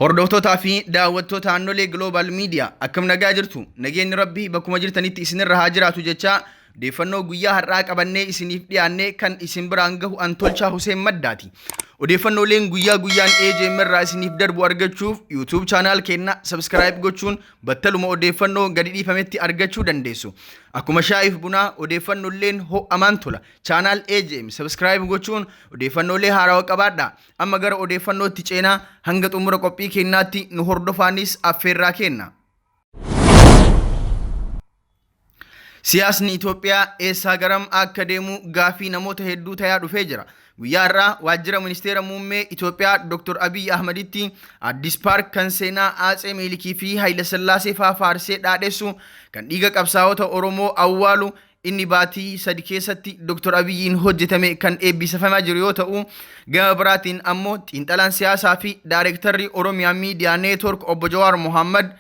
Hordoftootaa fi daawwattoota Aannolee Global Media akkam nagaa jirtu? Nageenyi Rabbii bakkuma jirtanitti isinirra haa jiraatu jechaa, odeeffannoo guyyaa har'aa qabannee isiniif dhiyaanne kan isin biraan gahu an Tolchaa Huseen Maddaati. Odeeffannooleen guyyaa guyyaan AJM irraa isiniif darbu argachuuf YouTube channel keenna subscribe gochuun battaluma odeeffannoo gadi dhiifametti argachuu dandeessu. Akkuma shaayiif bunaa odeeffannolleen ho'amaan tola. Channel AJM subscribe gochuun odeeffannoolee haarawa qabaadhaa. Amma gara odeeffannootti ceenaa, hanga xumura qophii keennaatti nu hordofaanis affeerraa keenna. Siyaasni Itoophiyaa eessaa garam akka deemu gaaffii namoota hedduu tayaa dhufee jira. Guyyaa har'aa waajjira ministeera muummee Itoophiyaa Dr. Abiy Ahmaditti Addis Paark kan seenaa Atsee Minilikii fi Hayilasillaasee faa faarsee dhaadhessu, kan dhiiga qabsaa'ota Oromoo awwaalu, inni baatii sadi keessatti Dr. Abiyyiin hojjetame kan eebbisafamaa jiru yoo ta'u, gama biraatiin ammoo xiinxalaan siyaasaa fi daayirektarri Oromiyaa Miidiyaa Neetwork Obbo Jawaar Mohammad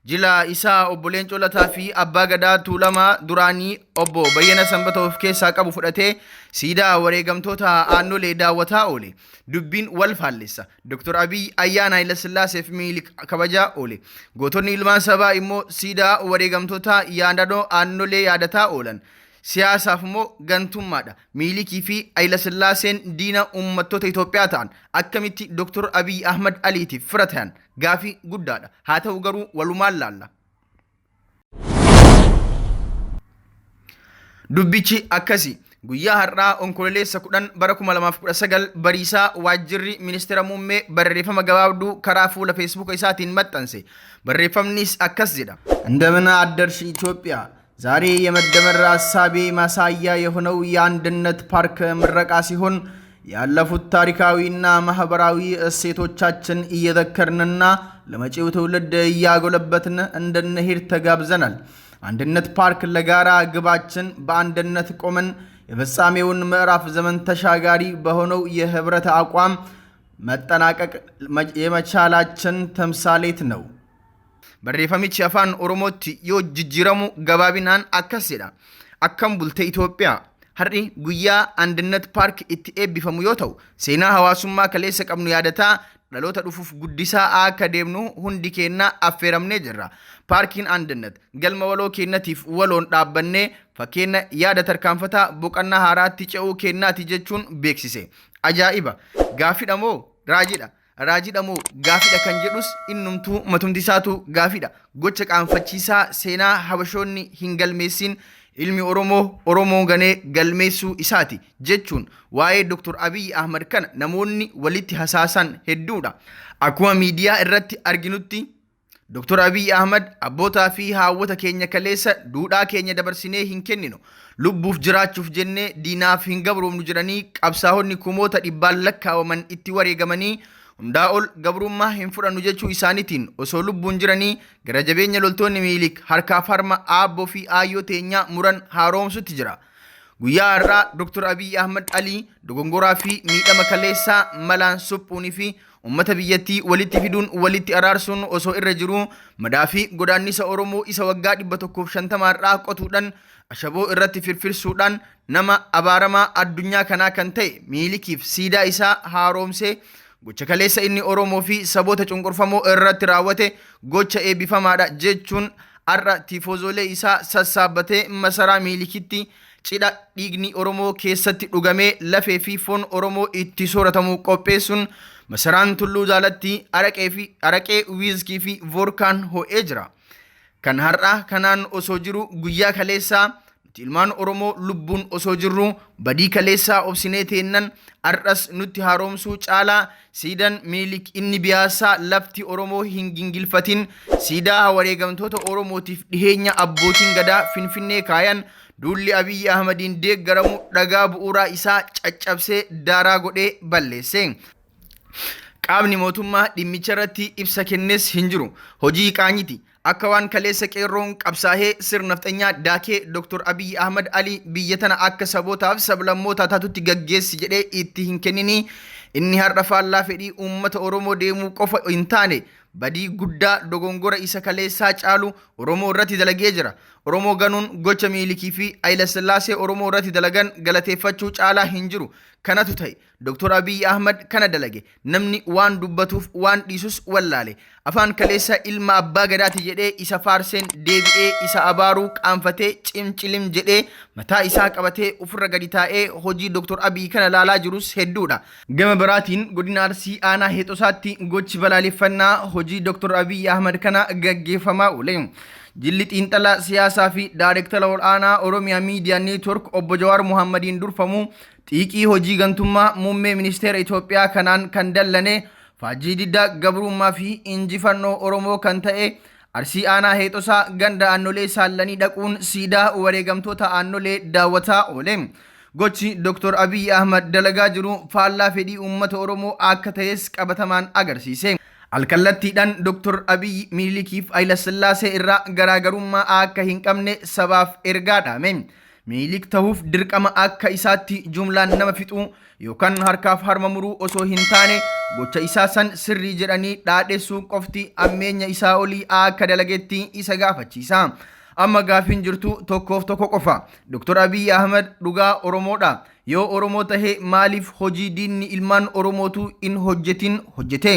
jila isaa Obbo Leencoo Lataa fi Abbaa Gadaa Tuulamaa duraanii Obbo Bayyana Sanbata of keessaa qabu fudhatee siidaa wareegamtoota Aannolee daawwataa oole. Dubbiin wal faallessa. Dr. Abiy ayyaana Hayilasillaasee fi Minilik kabajaa oole. Gootonni ilmaan sabaa immoo siidaa wareegamtoota yaadannoo Aannolee yaadataa oolan. Siyaasaaf moo gantummaadha? Minilikii fi Hayilasillaaseen diina uummattoota Itoophiyaa ta'an akkamitti Dr. Abiy Ahmad Aliitiif fira ta'an? Gaafii guddaadha. Haa ta'u garuu walumaan laalla. Dubbichi akkasi. Guyyaa har'aa Onkololeessa 10 bara 2019 bariisaa waajjirri ministeera muummee barreeffama gabaabduu karaa fuula feesbuuka isaatiin maxxanse. Barreeffamnis akkas jedha. እንደምን አደርሽ ኢትዮጵያ። ዛሬ የመደመር ሀሳቤ ማሳያ የሆነው የአንድነት ፓርክ ምረቃ ሲሆን፣ ያለፉት ታሪካዊና ማህበራዊ እሴቶቻችን እየዘከርንና ለመጪው ትውልድ እያጎለበትን እንድንሄድ ተጋብዘናል። አንድነት ፓርክ ለጋራ ግባችን በአንድነት ቆመን የፍጻሜውን ምዕራፍ ዘመን ተሻጋሪ በሆነው የህብረት አቋም መጠናቀቅ የመቻላችን ተምሳሌት ነው። Barreeffamichi afaan Oromootti yoo jijjiiramu gabaabinaan akkas jedha. Akkam bulte Itoophiyaa? Har'i guyyaa Andinnat Paark itti eebbifamu yoo ta'u, seenaa hawaasummaa kaleessa qabnu yaadataa dhaloota dhufuuf guddisaa akka deemnu hundi keenna affeeramnee jirra. Paarkiin Andinnat galma waloo keennatiif waloon dhaabbannee fakkeenna yaada tarkaanfataa boqannaa haaraatti ce'uu keennaati jechuun beeksise. Ajaa'iba! Gaafidha moo raajidha? Raajidha moo gaafidha kan jedhus innumtuu matumti isaatu gaafidha. Gocha qaanfachiisaa seenaa Habashoonni hin galmeessin ilmi Oromoo Oromoo ganee galmeessuu isaati jechuun waa'ee Dr. Abiy Ahmad kana namoonni walitti hasaasan hedduudha. Akkuma miidiyaa irratti arginutti Dr. Abiy Ahmad abbootaa fi haawwota keenya kaleessa duudhaa keenya dabarsinee hin kenninu, lubbuuf jiraachuuf jennee diinaaf hin gabroomnu jedhanii qabsaa'onni kumoota dhibbaan lakkaawaman itti wareegamanii, hundaa ol gabrummaa hin fudhannu jechuu isaaniitiin osoo lubbuun jiranii gara jabeenya loltoonni Minilik harkaaf harma aabboo fi aayyoo teenyaa muran haaromsutti jira. Guyyaa har'aa Dr. Abiy Ahmad Alii dogongoraa fi miidhama kaleessaa malaan suphuunii fi ummata biyyattii walitti fiduun walitti araarsuun osoo irra jiruu, madaa fi godaannisa Oromoo isa waggaa 150 har'aa qotuudhaan ashaboo irratti firfirsuudhaan nama abaaramaa addunyaa kanaa kan ta'e Minilikiif siidaa isaa haaromsee, gocha kaleessa inni Oromoo fi saboota cunqurfamoo irratti raawwate gocha eebbifamaadha jechuun har'a tiifozoolee isaa sassaabbatee masaraa Minilikitti cidha dhiigni Oromoo keessatti dhugamee lafee fi foon Oromoo itti sooratamu qopheessuun masaraan Tulluu Jaalatti araqee fi araqee wiizkii fi voorkaan ho'ee jira. Kan har'aa kanaan osoo jiru, guyyaa kaleessaa nuti ilmaan Oromoo lubbuun osoo jirru badii kaleessaa obsinee teennan har'as nutti haaromsuu caalaa siidan Minilik inni biyaasaa lafti Oromoo hin gingilfatin, siidaa wareegamtoota Oromootiif dhiheenya abbootiin gadaa Finfinnee kaayan, duulli Abiyyi Ahmadiin deeggaramu dhagaa bu'uuraa isaa caccabsee daaraa godhee balleesse. Qaamni mootummaa dhimmicha irratti ibsa kennes hin jiru. Hojii qaanyiti. Akka waan kaleessa qeerroon qabsaahee sirna nafxanyaa daakee Dr. Abiyyi Ahmad Ali biyya tana akka sabootaaf sablammootaa taatutti gaggeessi jedhee itti hin kenninii, inni har'a faallaa fedhii uummata Oromoo deemuu qofa hin taane Badii guddaa dogongora isa kaleessaa caalu Oromoo irratti dalagee jira. Oromoo ganuun gocha Minilikii fi Hayilasillaasee Oromoo irratti dalagan galateeffachuu caalaa hin jiru. Kanatu ta'e. Dr. Abiyyi Ahmad kana dalage. Namni waan dubbatuuf waan dhiisus wallaale. Afaan kaleessa ilma abbaa gadaati jedhee isa faarseen deebi'ee isa abaaruu qaanfatee cimcilim jedhee mataa isaa qabatee ofirra gadi taa'ee hojii Dr. Abiyyi kana laalaa jirus hedduudha. Gama biraatiin godina Arsii aanaa Heexosaatti gochi balaaleffannaa hojii Dr. Abiyyi Ahmad kana gaggeeffamaa oole. Jilli xiinxala siyaasaa fi daayireektara ol'aanaa Oromiyaa Miidiyaa Neetwork obbo Jawaar Muhammadiin durfamu xiiqii hojii gantummaa muummee ministeera Itoophiyaa kanaan kan dallane faajjii diddaa gabrummaa fi injifannoo Oromoo kan ta'e Arsii aanaa Heexosaa ganda Aannolee Saallanii dhaquun siidaa wareegamtoota Aannolee daawwataa oole. Gochi Dr. Abiyyi Ahmad dalagaa jiru faallaa fedhii uummata Oromoo akka ta'es qabatamaan agarsiise. Alkallattiidhaan Dr. Abiyyi Minilikiif Hayilasillaasee irraa garaagarummaa akka hin qabne sabaaf ergaa dhaame. Minilik tahuuf dirqama akka isaatti jumlaan nama fixuu yookaan harkaaf harma muruu osoo hin taane gocha isaa san sirrii jedhanii dhaadhessuu qofti ammeenya isaa olii akka dalagetti isa gaafachiisa. Amma gaafiin jirtu tokkoof tokko qofa. Dr. Abiyyi Ahmad dhugaa Oromoodha. Yoo Oromoo tahe maaliif hojii diinni ilmaan Oromootu hin hojjetin hojjete?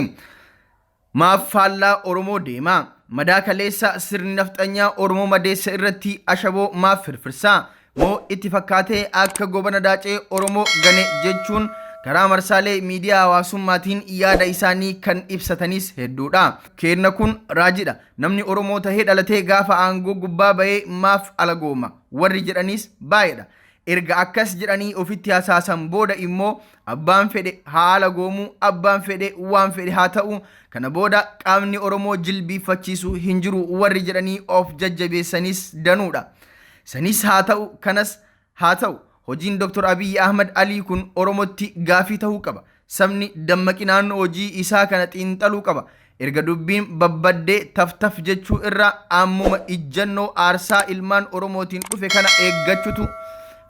Maaf faallaa Oromoo deema? Madaa kaleessa sirni nafxanyaa Oromoo madeessa irratti ashaboo maaf firfirsa? Moo itti fakkaatee akka Goobana Daacee Oromoo gane jechuun karaa marsaalee miidiyaa hawaasummaatiin yaada isaanii kan ibsatanis hedduudha. Keenna kun raajidha. Namni Oromoo tahee dhalatee gaafa aangoo gubbaa bahee maaf alagooma? Warri jedhanis baay'eedha. Erga akkas jedhanii ofitti hasaasan booda immoo abbaan fedhe haa alagoomu, abbaan fedhe waan fedhe haa ta'u, kana booda qaamni Oromoo jilbiiffachiisu hin jiru warri jedhanii of jajjabeessanis danuudha. Sanis haa ta'u kanas haa ta'u hojiin Dr. Abiyyi Ahmad Alii kun Oromotti gaafii ta'uu qaba. Sabni dammaqinaan hojii isaa kana xiinxaluu qaba. Erga dubbiin babbaddee taf taf jechuu irra ammuma ijjannoo aarsaa ilmaan Oromootiin dhufe kana eeggachutu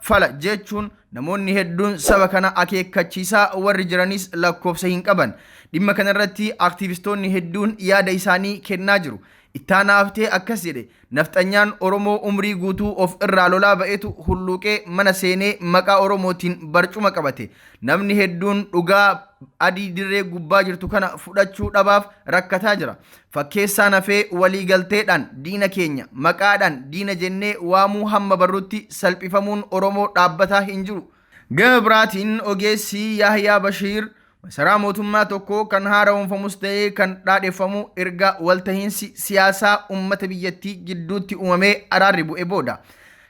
fala jechuun namoonni hedduun saba kana akeekkachiisaa warri jiranis lakkoofsa hin qaban. Dhimma kanarratti aktiivistoonni hedduun yaada isaanii kennaa jiru. Ittaanaa Haftee akkas jedhe, Nafxanyaan Oromoo umrii guutuu of irraa lolaa ba'etu hulluuqee mana seenee maqaa Oromootiin barcuma qabate. Namni hedduun dhugaa adii dirree gubbaa jirtu kana fudhachuu dhabaaf rakkataa jira. Fakkeessaan hafee walii galteedhaan diina keenya maqaadhaan diina jennee waamuu hamma barrutti salphifamuun Oromoo dhaabbataa hin jiru. Gama biraatiin ogeessi Yaahyaa Bashiir Masaraa mootummaa tokko kan haara'oomfamus ta'ee kan dhaadheffamu erga waltahiinsi siyaasaa ummata biyyattii gidduutti uumamee araarri bu'e booda.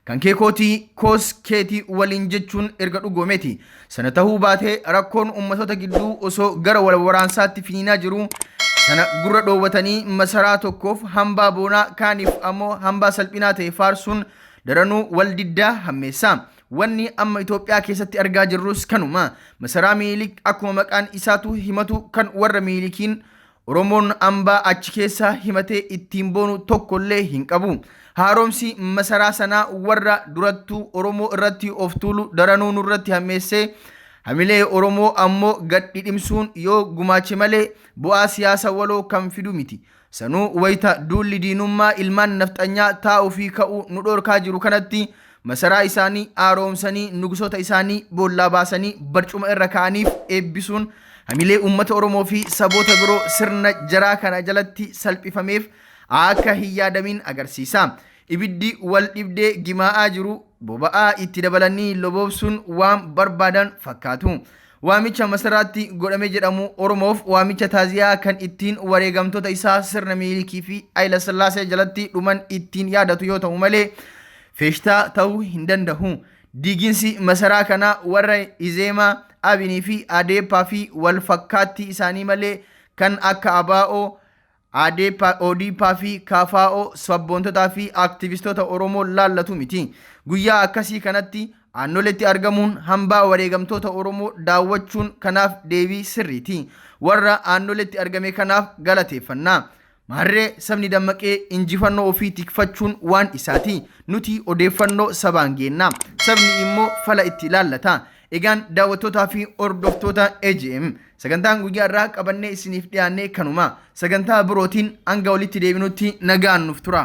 Kan kee kootii, koos keeti waliin jechuun erga dhugoomeeti. Sana tahuu baatee rakkoon ummatoota gidduu osoo gara wal waraansaatti finiinaa jiruu sana gurra dhoowwatanii masaraa tokkoof hambaa boonaa kaaniif ammoo hambaa salphinaa ta'e faarsuun daranuu wal diddaa hammeessa. Wanni amma Itoophiyaa keessatti argaa jirrus kanuma. Masaraa Minilik akkuma maqaan isaatu himatu kan warra Minilikiin Oromoon ambaa achi keessaa himatee ittiin boonu tokkollee hin qabu. Haaromsi masaraa sanaa warra durattuu Oromoo irratti of tuulu daranuu nurratti hammeessee hamilee Oromoo ammoo gad dhidhimsuun yoo gumaache malee bu'aa siyaasa waloo kan fidu miti. Sanuu wayita duulli diinummaa ilmaan nafxanyaa taa'uu fi ka'uu nu dhoorkaa jiru kanatti masaraa isaanii aaroomsanii nugusoota isaanii boollaa baasanii barcuma irra kaa'aniif eebbisuun hamilee uummata Oromoo fi saboota biroo sirna jaraa kana jalatti salphifameef akka hin yaadamin agarsiisa. Ibiddi wal dhibdee gimaa'aa jiru boba'aa itti dabalanii loboobsuun waan barbaadan fakkaatu. Waamicha Masaraatti godhame jedhamu Oromoof waamicha taaziyaa kan ittiin wareegamtoota isaa sirna Minilikii fi Hayilasillaasee jalatti dhuman ittiin yaadatu yoo ta'u malee feeshtaa ta'uu hin dandahu. Diiginsi masaraa kanaa warra Izeemaa, Abinii fi Adeepaa fi wal fakkaattii isaanii malee kan akka ABO, ADP, ODP fi KFO sabboontotaa fi aktivistoota Oromoo laallatu miti. Guyyaa akkasii kanatti Aannoletti argamuun hambaa wareegamtoota Oromoo daawwachuun kanaaf deebii sirriiti. Warra Aannoletti argame kanaaf galateeffanna. Maarree sabni dammaqee injifannoo ofii tikfachuun waan isaati. Nuti odeeffannoo sabaan geenna. Sabni immoo fala itti laallata. Egaan daawwattootaa fi hordoftoota AGM, sagantaan guyyaa irraa qabannee isiniif dhiyaannee kanuma. Sagantaa birootiin hanga walitti deebinutti nagaan nuuf tura.